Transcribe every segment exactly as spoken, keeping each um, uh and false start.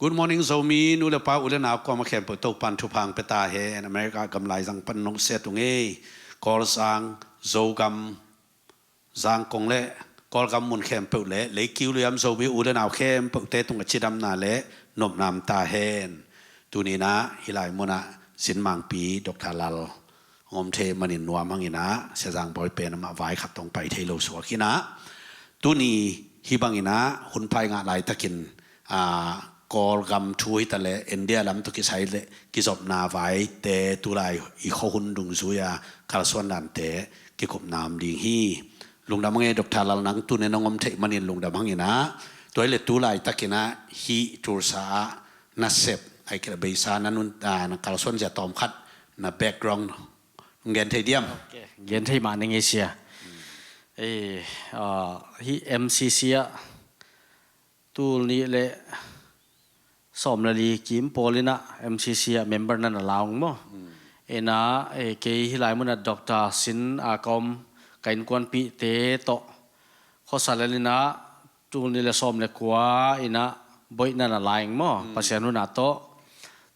Good morning, Zomi nu le pa, u le nau kuamah khempeuh Topan thupha pia ta hen. America gam laizang pan nong sia tung ei. Kawlzang, Zogam, Zangkong le Kawlgam mun khempeuh le leikiu liam Zomi u le nau khempeuhte tungah cidamna le nopna om ta hen. Tuni-in ah hih lai munah Zin Mangpi Doctor Lal hong om thei manin nuam hangin ah, Sia Zang Bawi pen amah vai khat tawh pai thei lo suak hi-in ah, tuni hih bangin ah hun pha i ngah laitakin, aa, Kawlgam thu hi ta leh India lam tawh kisai le kizopna vaite tulai i khuahun dungzui-a kalsuan dante kikupna om ding hi. Lungdam hang e Doctor Lal, nang tuni nong om thei manin lungdam hangin ah, tua hi leh tulaitakin ah hih Tulsa ah na sep, ahih kei leh beisa na nun, aa, na kalsuan zia tawm khat, na background hong gen thei diam? Ok, gen thei mah ning ei Sia. Eh, ah, hih M C C ah tul nih le sawm le li kim pawl in ah M C C ah member na na la ung maw. In ah, eh, kei hih lai munah Doctor sin a ka om, ka innkuanpihte tawh khuasa lel in ah tul nih le sawm le kua in ah boihna na la ing maw, Pasian hun a tawh.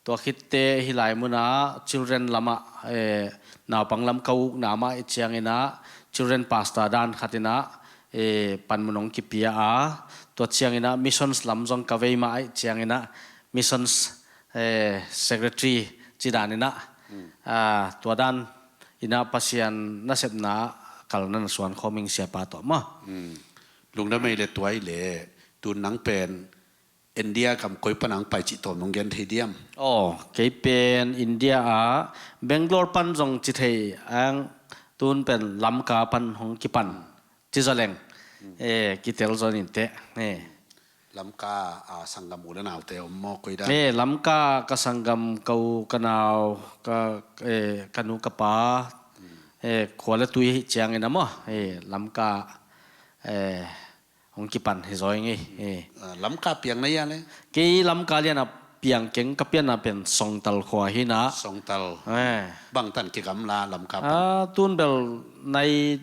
Tua khit teh hih lai munah children lamah, eh, naupang lam ka ukna mah ahih ciangin ah children pastor dan khat in ah, eh, panmun hong kipia a, tua ciangin ah missions lam zong ka vei mah ahih ciangin ah missions, eh, secretary ci dan in ah, ah, tua dan in ah Pasian nasepna ah kal na na suan khawm ing Siapa tawh maw. Lungdam ei le tua hi leh, tu-in nang pen India gam koi pan ah hong pai cih tawm nong gen thei diam? Aw, kei pen India ah Bangalore pan zong ci thei ang, tu-in pen Lamka pan hong kipan ci zaw leng. Eh, kitel zaw ning teh. Eh. Lamka, ah, sanggam u le naute om maw, koi dan? Eh, Lamka ka sanggam, ka u, ka nau, ka, eh, ka nu, ka pa, eh, khua le tui ahih ciangin ah maw. Eh, Lamka, eh, hong kipan hi zaw ing ei. Eh. Ah, Lamka piang na hia le? Kei Lamka lian ah piang keng, ka pianna pen Songtal khua hi-in ah. Songtal. Eh. Bang tan kigamla Lamka pan? Ah, tu-in bel nai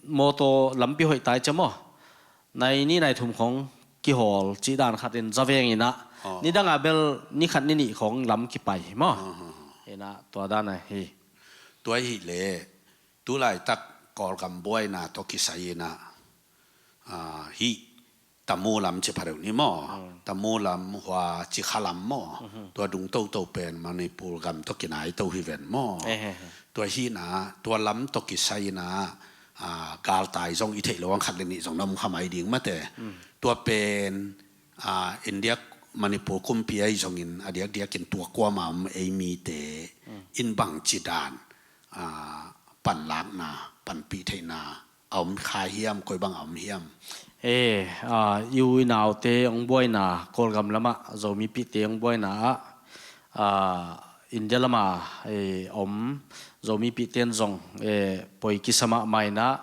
mawtaw lampi hoih ta ei cia maw. Nai nih nai thum khawng kihawl cih dan khat in za veng in ah. Aw. Nidang ah bel ni khat ni nih khawng lam kipai hi maw. Aw, aw, aw. In ah tua dan ahi. Tua ahih leh, tulaitak Kawlgam buaina tawh kisai in ah, ah, hih Tamu lam ci pha deuh ni maw. Mm. Tamu lam, hua ci kha lam maw. Mhm. Tua dung toto pen Manipur gam tawh kinai to hi ven maw. Eh, eh, eh. Tua hi-in ah, tua lam tawh kisai in ah, ah, galtai zong i theih loh ang khat le nih zong na om kha mai ding mate. Mm. Tua pen, ah, India, Manipur kumpi ahi zongin a diakdiakin tua kuamah om ei mite, mm, in bangci dan, ah, panlakna, panpih theihna a om kha hiam, koi bang a om hiam? Eh, ah, i u i naute hong buaina, Kawlgam lamah Zomipihte hong buaina ah, ah, India lama, eh, om Zomipihte in zong, eh, poi kisa mahmah in ah,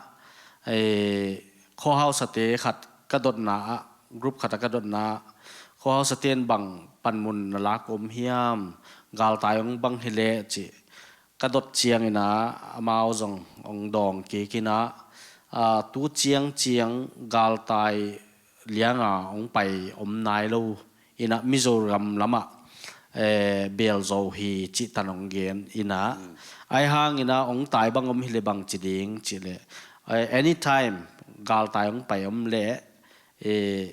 eh, khuahausate khat ka dotna ah, group khat ah ka dotna ah, khuahausate in bang panmun na lak om hiam, galtai hong bang hi leh cih ka dot ciangin ah, amau zong hong dawng kik in ah, ah, tu ciangciang galtai lianga hong pai om nai lo in ah, Mizoram lamah, eh, bel zo hi cih tan hong gen in ah. Mm. Ahi hangin ah hong tai bang om hi leh bang ci ding cih leh, eh, anytime galtai hong pai om leh, eh,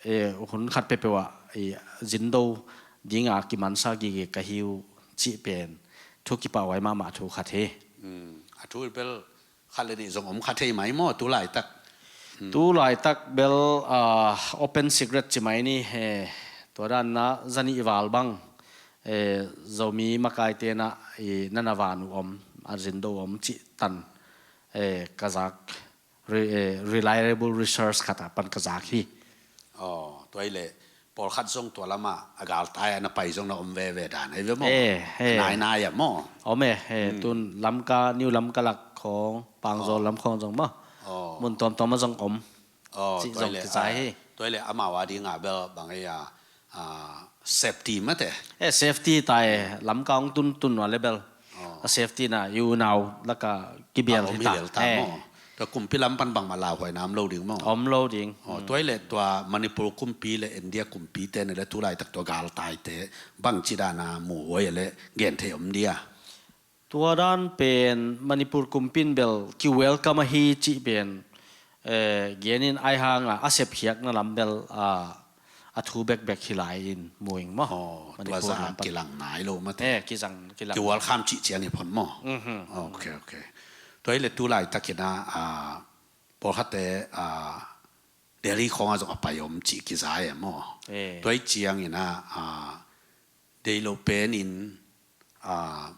eh, hun khat peuhpeuh ah, eh, zin do dinga kimansa gige ka hi uh cih pen thu kipahhuai mahmah thu khat hi. Mm. A thu bel khat le nih zong om kha thei mai maw, tulaitak? Hmm. Tulaitak bel, ah, open secret ci mai ni, eh, tua dan in ah zanih val bang, eh, Zomi makaite in ah, eh, na na van uh om, a zin do om cih tan, eh, ka zak, re-, eh, reliable research khat ah pan ka zak hi. Aw, tua hi leh, pawlkhat zong tua lamah a galtai ah na pai zong na om veve dan ahi ve maw? Eh, eh. Nainai ah maw? Om e, eh, hmm, tu-in Lamka, New Lamka lak khawng, Pangzawl, aw, lam khawng zong maw? Aw. Mun tuamtuam ah zong om. Aw, cih tua hi zong leh, kizai, ah, hi. Tua hi leh amau a dingah bel bang ei a, ah, safety mate? Eh, safety tai, Lamka hong tuntun uh a leh bel. Aw. A safety na, i unau lakah kibial, ah, om hi ta, hi lel ta, eh, maw? Tua kumpi lam pan bangmah lauhuaina om lo ding maw? Om lo ding. Aw, tua hi leh tua Manipur kumpi le India kumpi te ni le tu laitak tua galtaite bangci dana muhuai le gen thei om dia? Tua dan pen Manipur kumpi in bel ki welcome ahi cih pen, eh, genin ai hanga a sepkhiakna lam bel, ah, a thu bekbek hi lai in mu ing maw? Aw, tua Manipur zah lam pan kilang nai lo mate. Eh, kizang, kilang. Kiwalkham cih ciang hi phot maw? Mhm. Ok, ok. Tua hi le tu laitakin ah, pawlkhatte, ah, Delhi khawngah zong a pai om cih kiza e maw? Eh. Tua hi ciangin ah, ah, deih lo penin, ah,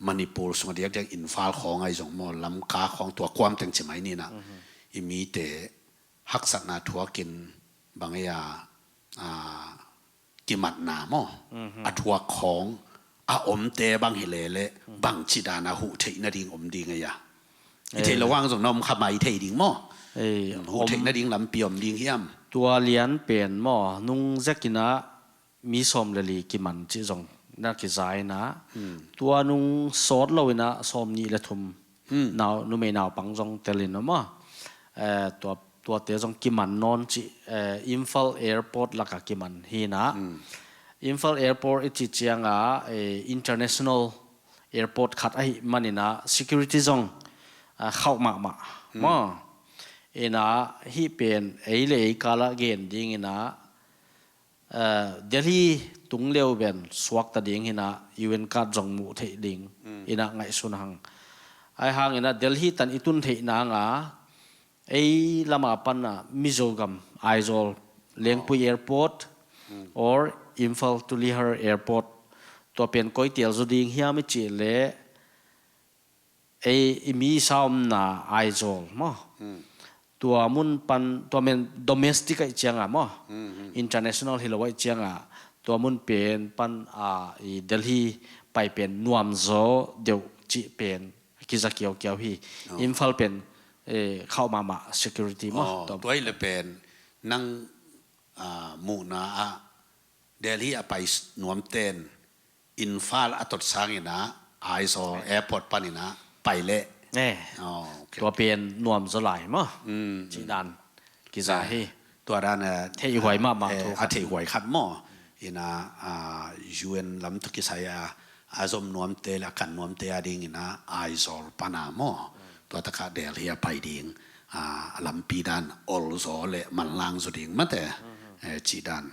Manipur sungah diakdiak Imphal khawng ahi zong maw, Lamka khawng tua kuam teng ci mai ni nah. Mhm. I mite haksatna thuakin bang ei a, ah, kimatna maw? Mhm. A thuak khawng a omte bang hi lele, mhm, bangci dana huh theih nading om ding ei a? I theih lo, eh, hang zong na om kha mai thei ding maw? Eh, huh theih om nading lampi om ding hiam? Tua lian pen maw, nung zekin ah mi sawm le li kiman cih zong na kiza in ah, hmm, tua nung sawt lo in ah sawm nih le thum, hmm, nau, numei naupang zong telin om a, eh, tua, tuate zong kiman nawn cih, eh, Imphal Airport lakah kiman hi in ah. Hmm. Imphal Airport i cih ciangah, eh, international airport khat ahih manin ah security zong, ah, khauh mahmah, hmm, maw? In ah hih pen ei le ei kalah gen ding in ah, eh, Delhi tung leu ben suakta ding hi in ah U N card zong muh theih ding, mm, in ah ngaihsun hang. Ai hang in ah Delhi tan i tun theih nanga ei lama pan ah Mizo gam Aizawl Lengpui, oh, Airport, mm, or Imphal Tulihar Airport, tua pen koi tel zaw ding hiam i cih leh ei i misa omna Aizawl maw? Hmm. Tua mun pan, tua men domestic ahih ciangah maw? Hmm, hmm. International hi lo ahih ciangah tua mun pen pan, ah, i Delhi pai pen nuam zaw deuh cih pen kiza kiaukiau hi. Oh. Imphal pen, eh, khauh mahmah security maw? Oh, tua, tua hi le pen nang, ah, muhna ah Delhi a pai s-, nuamten Imphal a tot sangin ah Aizawl airport panin ah pai leh. Eh. Oh, ok. Tua pen nuam zaw lai maw? Mm, cih dan kiza hi. Tua dan, eh, theihhuai mahmah, eh, thu a khat, theihhuai khat maw? In ah, ah, U N lam tawh kisai a, a zom nuamte le a kan nuamte a dingin ah Aizawl pana maw? Tua takah Delhi a pai ding, ah, a lampi dan ol zaw le manlang zaw ding mate, mhm, eh, cih dan.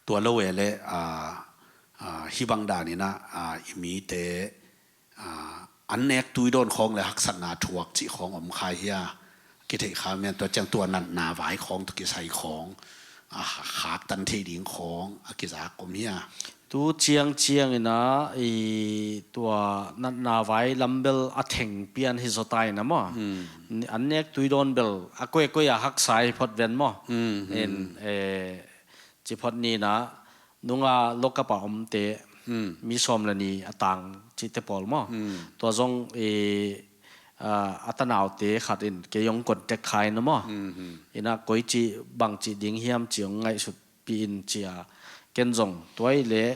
Tua lo e le, ah, ah, hih bang danin ah, ah, i mite, ah, an nek tui dawn khawng le haksatna thuak cih khawng om kha hia? Kitheih kha mian tua ciang tua natna vai khawng tawh kisai khawng, ah, khaktan thei ding khawng a kizak om hia? Tu ciang ciangin ah i tua natna vai lam bel a theng pian hi zaw ta in ah maw? Hmm. An nek tui dawn bel a koikoi a haksa hi phot ven maw? Hmm, hmm. In, eh, ci phot ni in ah nunga lockup a omte, hmm, mi sawm le ni a tang cihte pawl maw? Hmm. Tua zong i, ah, a tanaute khat in kei hong contact kha in ah maw? Hmm, hmm. In ah koi ci bang ci ding hiam ci hong ngaihsut pih in ci a, ken zong tua hi leh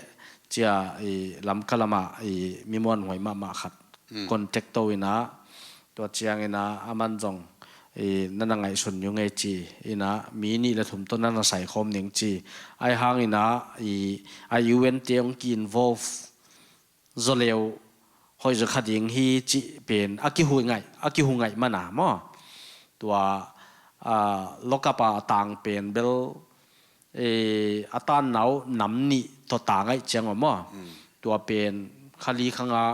ci a i Lamka lamah i mi muanhuai mahmah khat, mm, contact to in ah, tua ciangin ah aman zong i na na ngaihsun ung ei ci in ah mi nih le thum tawh na na sai khawm ning ci. Ai hangin ah i, a U N te hong ki-involve zaw leu hoih zaw kha ding hi cih pen a kihu ngaih, a kihu ngaih man a maw? Tua, ah, lockup a tang pen bel, eh, a tanna uh nam nih tawh tang ahih ciang maw? Mm. Tua pen kha li kha nga,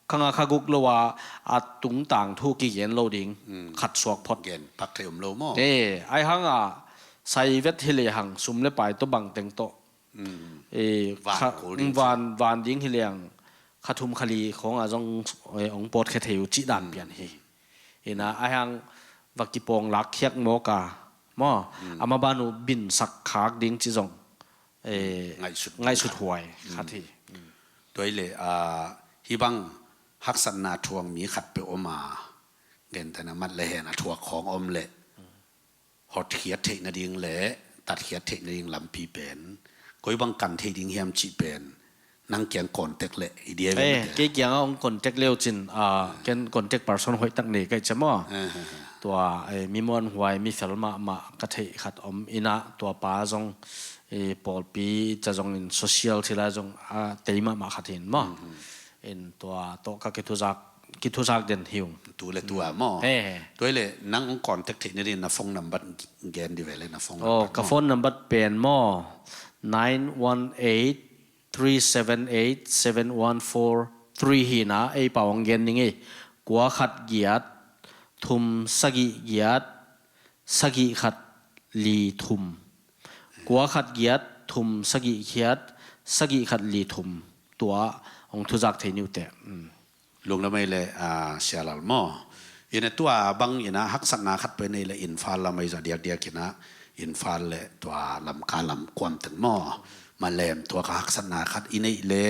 kha nga kha guk lo a, a tungtang thu kigen lo ding, mm, khat suak phot. Gen pak thei om lo maw? Eh, ai hang a sai vet hi lehang sum le pai tawh bang teng tawh, mm, eh, van kha, kul ding van, van ding hi leng kha thum kha li khawngah zong, eh, hong pawtkhia thei uh cih dan, mm, pian hi. Ina, a hiang va kipawng lak khiak mawk a maw, mm, a maban uh binsak khak ding cih zong, eh, ngaihsut, ngaihsut huai khat hi. Mm. Tua hi leh, ah, hih bang haksatna thuak mi khat peuh om a, gentehna mat le hen a thuak khawng om leh, mm, hotkhiat theih nading le tatkhiat theih nading lampi pen koi bang kan thei ding hiam cih pen nang kiang contact leh i dia ve. Eh, mate, kei kiangah hong contact leu cin, ah, ken contact person hoih tak nei ka hih ciang maw? Ah, ah, ah. tua, eh, mi muanhuai, mi fel mahmah ka theih khat om inah, tua pa zong, eh, pawlpi ca zongin social thila zong a tei mahmah khat hin maw. In tua tawh ka kithuzak, kithuzak den hi ung. Tu le tua maw. He, he. Tua le nang ong contact theih nadin na phone number gen di ve le na phone number maw. Oh, ka phone number pen maw, nine one eight three seven eight seven one four three hi na, ei pau ang gen ning ei. Kua khat giat thum sagih giat sagih khat li thum. Kua khat giat thum sagih giat sagih khat li thum. Tua hong thuzak thei ni uh teh. Lungdam ei le, ah, Sia Lal maw. Ina tua bang ina haksatna khat peuh nei le Imphal lam ei zah diakdiak ina Imphal le tua Lamka lam kuam teng maw. Malem tua ka haksatna khat i neih le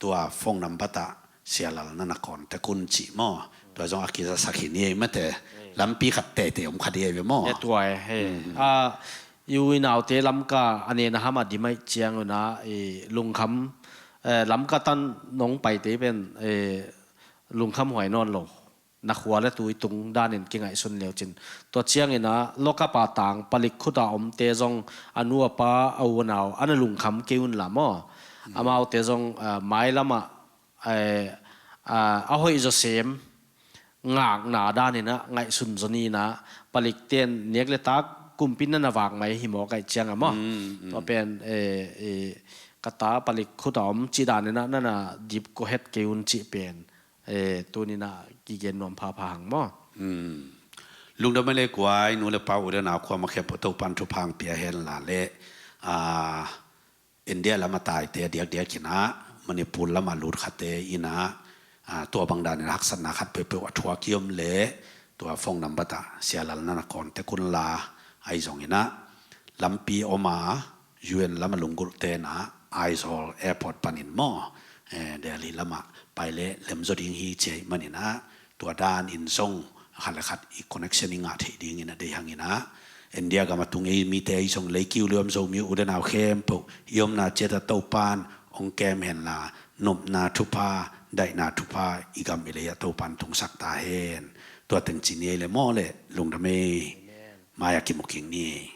tua phone number ta Sia Lal na na contact un cih maw. Tua zong a kizasak hi ni ei mate. Lampi khat teitei om khat i ei ve maw. E tua e, he. Ah, i u i naute Lamka a nena hama di mai ciang una i lungkham, eh, Lamka tan nong paite pen, eh, lungkham huai nawn lo. Na khua le tui tung danin kingaihsun leu cin. Tua ciangina lokapa tang palik khuta omte zong a nu a pa a u a nau ana lungkham kei un la maw. Amaute zong, ah, mailamah, eh, ah, a hoih zawsem ngakna danina ngaihsun zaw nina palikten nek le tak kumpi nana vak mai hi maw kaih cianga maw. Tua pen, eh, eh, ka ta palik khuta om ci danina nana dip ko het kei un cih pen. Eh, tunina kigen nuam phapha hang maw. Lungdam ei le guai, nu le pa u le nau khua ma khempeuh Topan thupha ang pia hen la le, ah, India lama taite a diakdiak ina Manipur lama lut khate ina, ah, tua bang danina haksatna khat peuhpeuh a thuak i om le tua phone number ta Sia Lal nana contact un la, ahi zongina lampi oma U N lama lunggulh tena Aizawl airport panin maw, eh, Delhi lama pai le lemzaw ding hi ci ahih manina tua danin zong khat le khat i connection i ngah theih dingina deih hangina India gama tung ei mite i zong lei kiu liam Zomi u le nau khempeuh i omna ciata Topan ong kem hen la nopna thupha, daihna thupha i gam i lei a Topan tungsak ta hen. Tua teng ci ni ei le maw le lungdam ei. Mai a kimu kik ni.